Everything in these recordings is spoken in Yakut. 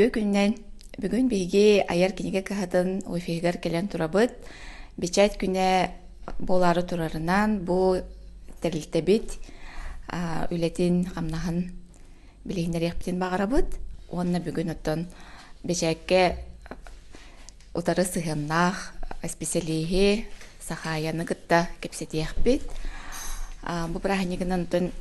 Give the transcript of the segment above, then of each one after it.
Үтүө күнүнэн! Бүгүн биһиги Айар кинигэ кыһатын офиһыгар кэлэн турабыт. Бэчээт күнэ буолаары турарынан бу тэрилтэбит үлэтин, хамнаһын билиһиннэриэхпитин баҕарабыт. Уонна бүгүн оттон бэчээккэ утары сыһыаннаах исписэлииһи Сахаайаны кытта кэпсэтиэхпит. Бу бырааһынньыгынан оттон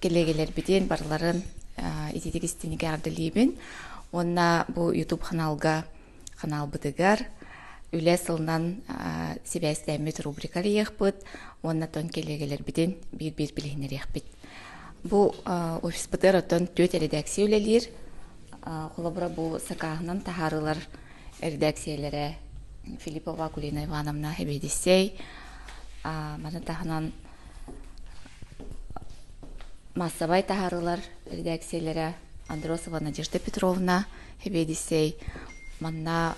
кэлиэгэлэрбитин барыларын ититик истиҥник эҕэрдэлиибин уонна бу YouTube ханаалга ханаалбытыгар үлэ сылынан сибээстээммит рубрика арыйыахпыт уонна оттон кэлиэгэлэрбитин биир-биир билиһиннэриэхпит. Бу офиспытыгар оттон түөрт эрэдээксийэ үлэлиир. Холобура, бу сакааһынан таһаарыылар эрэдээксийэлэрэ Филиппова Акулина Ивановна сэбиэдиссэй. Маны таһынан Маассабай таһаарыылар эрэдээксийэлэрэ Андросова Надежда Петровна сэбиэдиссэй. Манна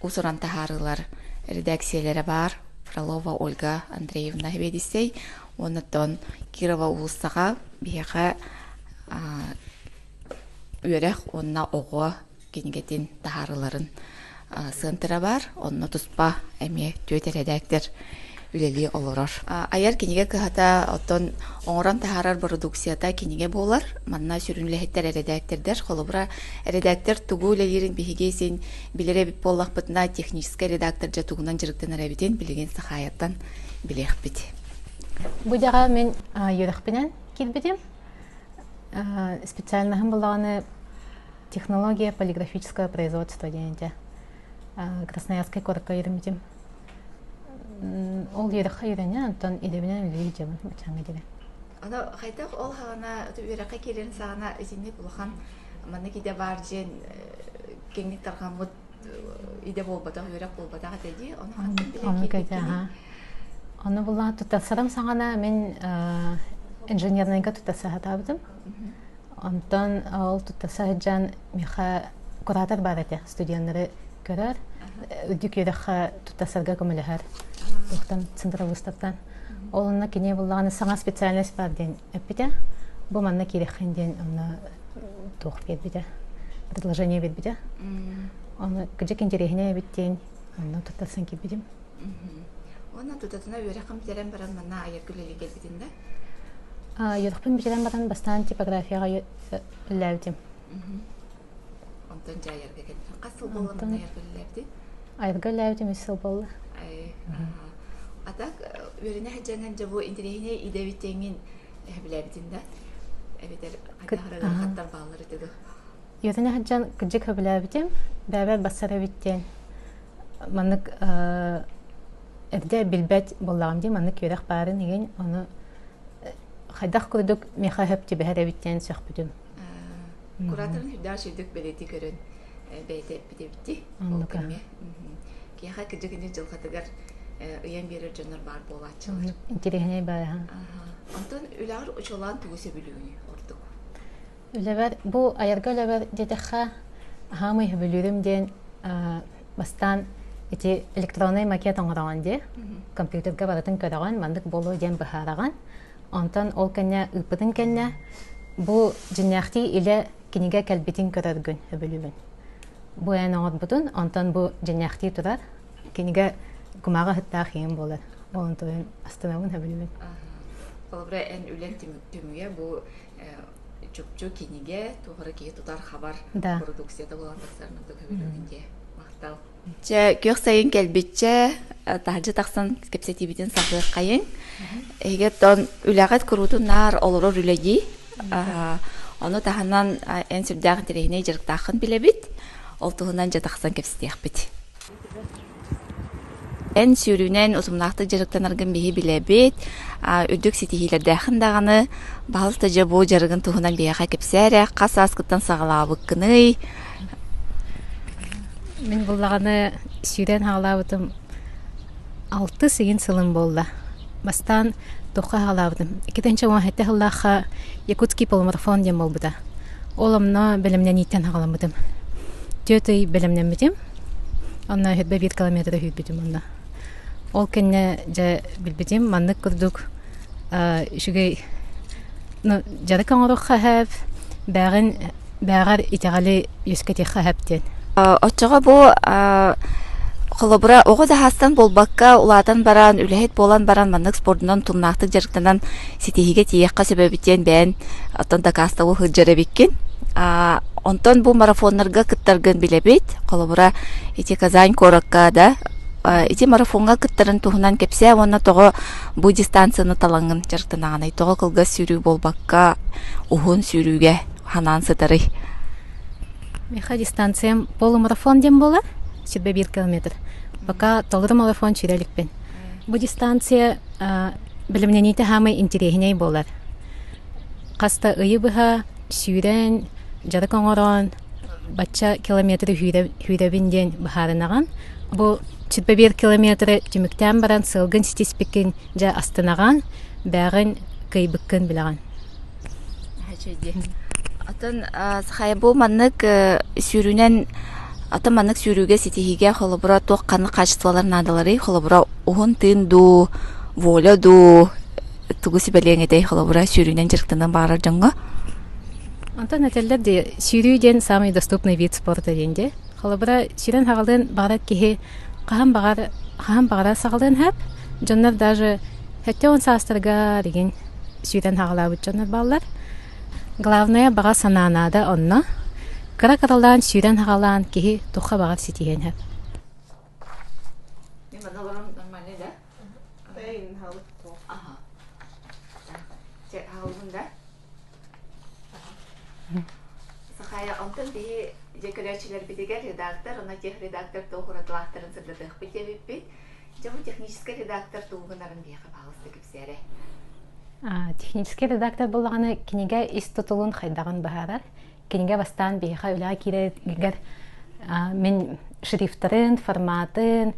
уус-уран таһаарыылар эрэдээксийэлэрэ баар Фролова Ольга Андреевна сэбиэдиссэй. Уонна оттон Кирова уулуссаҕа биһиэхэ үөрэх уонна оҕо кинигэтин таһаарыыларын сыантыра баар. Онно туспа эмиэ түөрт эрэдээктэр үлэлии олорор. Айар кинигэ кыһата оттон оҥорон таһаарар бородууксуйата кинигэ буолар. Манна сүрүн үлэһиттэр эрэдээктэрдэр. Холобура, эрэдээктэр тугу үлэлиирин биһиги син билэр эбит буоллахпытына, техническэй редактор дьэ тугунан дьарыктанар эбитин билигин Сахаайаттан билиэхпит. Бу дьаҕа мин үөрэхпинэн киирбитим. Специальноһым буллаҕына Технология полиграфического производства диэн этэ. Красноярскай куоракка үөрэммитим. Ол үөрэххэ үөрэнэн, онтон идэбинэн үлэлии дьабын баччааҥҥа диэри. Аны хайдах ол хаҕана үөрэххэ киирэн саҕана итинник улахан маннык идэ баар диэн киэҥник тарҕаммыт идэ буолбатах, үөрэх буолбатах этэ дии. Ону хантан билэн Оннук этэ, киирбиккиний? аха. Ону буллаҕа туттарсарым саҕана мин инженернайга туттарса сатаабытым. Онтон ол тутта сылдьан миэхэ куратор баар этэ, студеннары көрөр, үрдүк үөрэххэ туттарсарга көмөлөһөр туохтан центровыставтан. Ол онно кини буллаҕына саҥа специальность баар диэн эппитэ. Бу манна киириэххин диэн онно туох биэрбитэ, предложение биэрбитэ. Ону кыдьык интэриэһинэй эбит диэн онно туттарсан киирбитим. Уонна тутатына үөрэххин бүтэрэн баран манна айарга үлэлии кэлбитин да? Үөрэхпин бүтэрэн баран бастаан типографияҕа үлэлээбитим. Онтон дьэ айарга кэлбитин. Хас сыл буолла манна айарга үлэлээбитин? Айарга үлэлээбитим үс сыл буолла. А так үөрэнэ сылдьаҥҥын дьэ бу интэриэһинэй идэбит диэҥҥин сөбүлээбитин да? Эбэтэр хайдах эрэ ыарахаттар бааллар этэ дуо? Үөрэнэ сылдьан кырдьык сөбүлээбитим. Бэйэбэр барсар эбит диэн маннык эрдэ билбэт буоллаҕым дии маннык үөрэх баарын игин ону хайдах курдук миэхэ сөп түбэһэр эбит диэн сөхпүтүм. Кураторын үрдээх үчүгдүк бэлиэтии көрөн бэйэтэ эппит эбитти ол кэмҥэ. Киэхэ кырдьык ини дьылҕатыгар ыйан биэрэр дьоннор баар буолааччылар. Интэриэһинэй баар. Онтон үлэҕэр учуолаан тугу сөбүлүүгүнүй ордук? Үлэбэр, бу айарга үлэбэр диэтэххэ, аһаамай сөбүлүүрүм диэн бастаан ити электроннай макет оҥороҕун дии, компьютерга барытын көрөҕүн, маннык буолуо диэн быһаараҕын. Онтон ол кэннэ ыыппытын кэннэ бу дьиҥнээхтии илэ кинигэ кэлбитин көрөргүн сөбүлүүбүн. Бу эн оҥорбутун, онтон бу дьиҥнээхтии турар кинигэ кумааҕы ыһыктаах иһин буолар. Ол онтон астынабын сөбүлүүбүн. Холобура, эн үлэҥ түмүгэ бу чопчу кинигэ туох эрэ киһи тутар хабар продукцията буолан тахсарын ордук сөбүлүүгүн дии махтал Чэ, күөх сайын кэлбиччэ, таһырдьа тахсан кэпсэтиибитин саҕыаххайыҥ. Эһиги оттон үлэҕит куруутун наар олорор үлэ дии. Ону таһынан эн сүрдээх интэриэһинэй дьарыктааххын билэбит. Ол туһунан дьэ тахсан кэпсэтиэхпит. Эн сүүрүүнэн утумнаахтык дьарыктанаргын биһи билэбит, үрдүк ситиһиилэрдээххин даҕаны, баһылта дьэ бу дьарыгын туһунан биһиэхэ кэпсээ эрэ, хас сааскыттан саҕалаабыккыный? Мин буллаҕына сүүрэн саҕалаабытым алтыс игин сылым буолла. Бастаан туохха саҕалаабытым? 2017 сыллаахха Якутский полумарафон диэн буолбута. Ол онно бэлэмнэнииттэн саҕаламмытым. Түөрт ый бэлэмнэммитим. Онно өһүрбэ биир километры сүүрбүтүм онно. Ол кэннэ дьэ билбитим маннык курдук үчүгэй ну дьарык оҥоруохха сөп, бэҕин. Бээҕэр итэҕэли үөскэтиэххэ сөп диэн. Оччоҕо бу холобура оҕо да хаастан буолбакка улаатан баран, үлэһит буолан баран маннык спордунан тумнаахтык дьарыктанан ситиһиигэ тиийиэххэ сөп эбит диэн бэйэн оттон дакаастабыл сылдьар эбиккин. Онтон бу марафоннарга кыттаргын билэбит. Холобура, ити Казань куоракка да ити марафоҥҥа кыттарын туһунан кэпсээ уонна тоҕо бу дистанцияны талаҥҥын дьарыктанаҕыный? Тоҕо кылгас сүүрүү буолбакка уһун сүүрүүгэ ханаан сытарый? Миэхэ дистанциям полумарафон диэн буолар, 21 километр. Пока толору марафон сүүрэ иликпин. Бу дистанция бэлэмнэниитэ хаамай интэриэһинэй буолар. Хас да ыйы быһа сүүрэн, дьарык оҥорон, бачча километры сүүрэбин диэн быһаарынаҕын. Бу 21 километры түмүктээн баран сыалгын ситиспиккин дьэ астынаҕын, бээҕин кыайбыккын билэҕин. Атын хайа бу маннык сүүрүүнэн атын маннык сүүрүүгэ ситиһиигэ холобура туох ханнык хаачыстыбалар наадаларый? Холобура уһун тыын дуу, воля дуу тугу сүбэлиэҥ этэй холобура сүүрүүнэн дьарыктаныан баҕарар дьоҥҥо? Онтон этэллэр дии сүүрүү диэн самый доступный вид спорта диэн дии. Холобура сүүрэн хаҕалыан баҕарар киһи хаһан баҕар хаһан баҕарар саҕалыан сөп. Дьоннор даже 70 саастарыгар игин сүүрэн хаҕалаабыт дьоннор бааллар. Главное баҕа санаа наада онно. Кыра-кыралаан сүүрэн хаҕалаан киһи туохха баҕар ситиһиэн сөп. Сахая, онтон биһи дьэ көрөөччүлэрбитигэр редактор, уонна техредактор туох уратылаахтарын сырдатыахпыт диэбиппит. Дьэ бу техническэй редактор тугу гынарын биһиэхэ паҕалыста кэпсээрэ. Техническэй редактор буоллаҕына кинигэ ис тутулун хайдаҕын быһаарар. Кинигэ бастаан биһиэхэ үлэҕэ киирэригэр мин шрифтарын, форматын,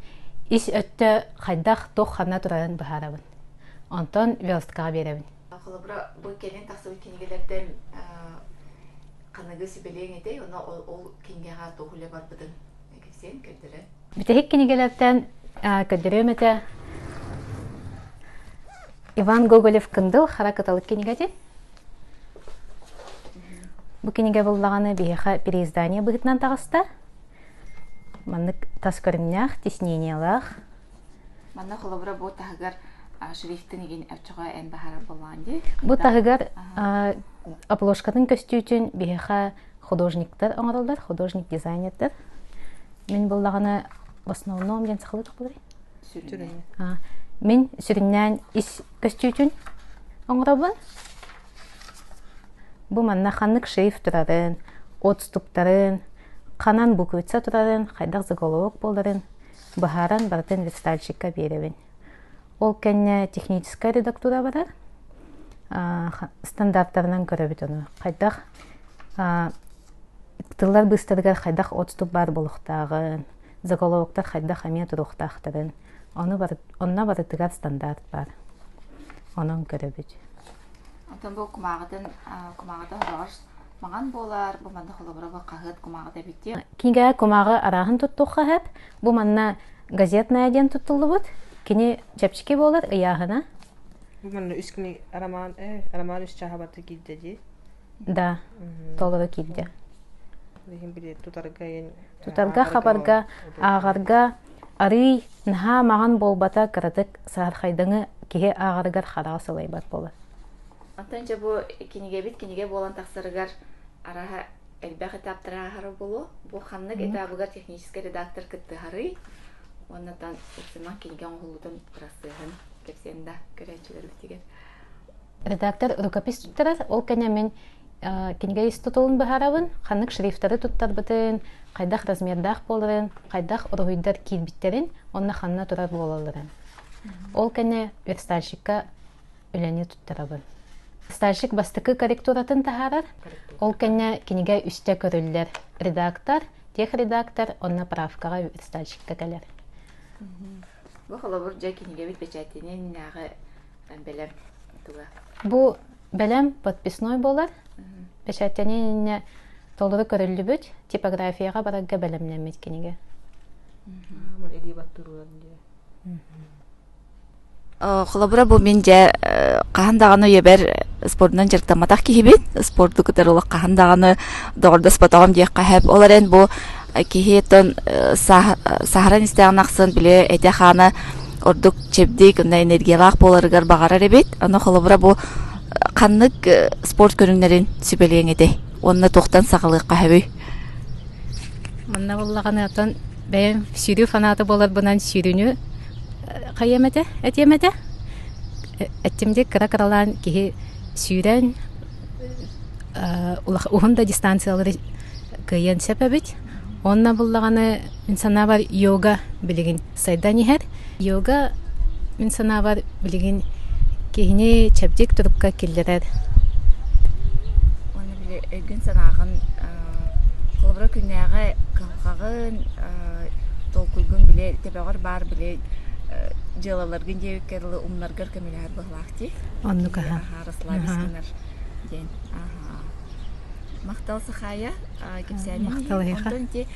ис өттө хайдах туох ханна турарын быһаарабын. Онтон версткаҕа биэрэбин. Холобура, бу кэлин тахсыбыт кинигэлэртэн ханыгы сүбэлиэҥ этэй, онно ол кинигэҕэ туох үлэ барбытын кэпсээн көрдөрөн. Бүтэһик кинигэлэртэн көрдөрүөм этэ Иван Гоголев «Кындыл хара кыталык» кинигэтин. Бу кинигэ буллаҕына биһиэхэ переиздание быһыытынан таҕыста. Маннык тас көрүҥнээх, тиснениялаах. Манна холобура бу таһыгар шрифтин игин оччоҕо эн баһарар буоллаҕын дии. Бу таһыгар обложкатын көстүүтүн биһиэхэ художниктар оҥороллор, художник-дизайнердар. Мин буллаҕына в основном диэн сахалыы тохтолорый? Сүрүнэ. Мин сүрүннээн ис көстүүтүн оҥоробун. Бу манна ханнык шрифт турарын, отступтарын, ханан буквица турарын, хайдах заголовок буоларын быһааран барытын верстальщикка биэрэбин. Ол кэннэ техническая редактура барар. Стандарттарынан көрөбүт ону. Хайдах тыллар быыстарыгар хайдах отступ баар буолуохтааҕын, заголовоктар хайдах эмиэ туруохтаахтарын, ону онно барытыгар стандарт баар. Онон көрөбүт. Оттон бу кумааҕытын кумааҕыта хороҕор маҥан буолар, бу манна холобура бу хаһыат кумааҕыта эбит дии. Кинигэҕэ кумааҕы арааһын туттуохха сөп. Бу манна газетная диэн туттуллубут. Кини чэпчэки буолар ыйааһына. Бу манна үс кини роман, роман үс чааһа барыта киирдэ дии. Да, толору киирдэ. Иһин били тутарга Тутарга, хабарга, ааҕарга арыый наһаа маҕан буолбата кыратык саһархайдыҥы киһи ааҕарыгар хараҕа сылайбат буолар. Онтон дьэ бу кинигэбит кинигэ буолан тахсарыгар араһа элбэх этаптары ааһара буолуо. Бу ханнык этабыгар техническэй редактор кыттыһарый? Уонна тан ыксымах кинигэ оҥоһуллуутун бырасыаһын кэпсиэн да көрөөччүлэрбитигэр. Редактор рукопись туттарар. Ол кэннэ мин кинигэ ис тутулун быһаарабын, ханнык шрифтары туттарбытын, хайдах размердаах буоларын, хайдах уруһуйдар киирбиттэрин уонна ханна турар буолалларын. Ол кэннэ верстальщикка үлэни туттарабын. Верстальщик бастакы корректуратын таһаарар. Ол кэннэ кинигэ үстэ көрүллэр. Редактор, техредактор уонна правкаҕа верстальщикка кэлэр. Бу холобур дьэ кинигэбит бэчээтинин иннинээҕи бэлэм туга? Бу бэлэм подписной буолар. Бэчээттэнии иннинэ толору көрүллүбүт, типографияҕа барарга бэлэмнэммит кинигэ. Холобура, бу мин дьэ хаһан даҕаны үйэбэр спордунан дьарыктамматах киһибин. Спорду кытары олох хаһан даҕаны доҕордоспотоҕум диэххэ сөп. Ол эрэн бу киһи оттон саһаран истэҕин ахсын били этэ-хаана ордук чэбдик уонна энергиялаах буоларыгар баҕарар эбит. Аны холобура бу ханнык спорт көрүҥнэрин сүбэлиэҥ этэй? Уонна туохтан саҕалыахха сөбүй? Манна буоллаҕына оттон бэйэм сүүрүү фаната буоларбынан сүүрүүнү хайыам этэ, этиэм этэ. Эттим дии кыра-кыралаан киһи сүүрэн уһун да дистанциялары кыайыан сөп эбит. Уонна буллаҕына мин санаабар йога билигин сайдан иһэр. Йога мин санаабар билигин киһини чэбдик турукка киллэрэр. Уонна били өйгүн-санааҕын холобура күннээҕи кыһалҕаҕын толкуйгун били төбөҕөр баар били дьыалаларгын диэбиккэ дылы умнаргар көмөлөһөр быһылаах дии. Оннук аһа. Аһаа расслабись гынар диэн. Аһаа. Махтал Сахая кэпсээниҥ Махтал эһиэхэ. Онтон ити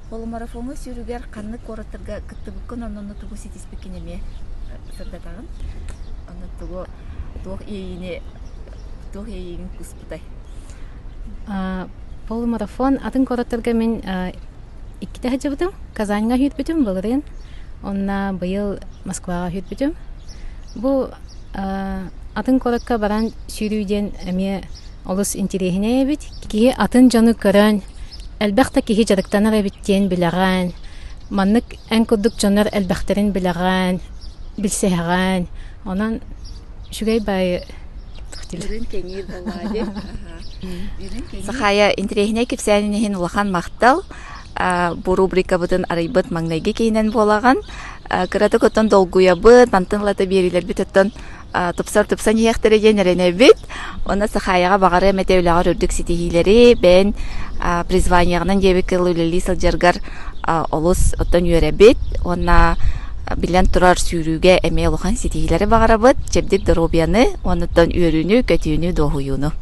полумарафоҥҥа сүүрүүгэр ханнык куораттарга кыттыбыккын онно тугу ситиспиккин эмиэ сырдатаҕын? Онно тугу туох иэйиини туох иэйиигин кууспутай? Полумарафон атын куораттарга мин иккитэ сылдьыбытым. Казаньҥа сүүрбүтүм былырыын. Уонна быйыл Москваҕа сүүрбүтүм. Бу атын куоракка баран сүүрүү диэн эмиэ олус интириэһинэй эбит. Киһи атын дьону көрөн, элбэх да киһи дьарыктанар эбит диэн билэҕин. Маннык эн курдук дьоннор элбэхтэрин билэҕин, билсиһэҕин. Онон үчүгэй баайы Үрүн кэҥиир буоллаҕа дии. Сахая интэриэһинэй кэпсээнин иһин улахан махтал. Бу рубрикабытын арыйбыт маҥнайгы киһинэн буолаҕын. Кыратык оттон долгуйабыт, мантан ылата биэриилэрбит оттон тупсар тупсан иһиэхтэрэ диэн эрэнэбит. Уонна Сахаяҕа баҕарыам этэ үлэҕэр үрдүк ситиһиилэри, бэйэн призваниеҕынан диэбит кыл үлэлии сылдьаргар олус оттон үөрэбит. Уонна биллэн турар сүүрүүгэ эмиэ улахан ситиһиилэри баҕарабыт, чэбдик доруобуйаны, уонна оттон үөрүүнү, көтүүнү, дуоһуйууну.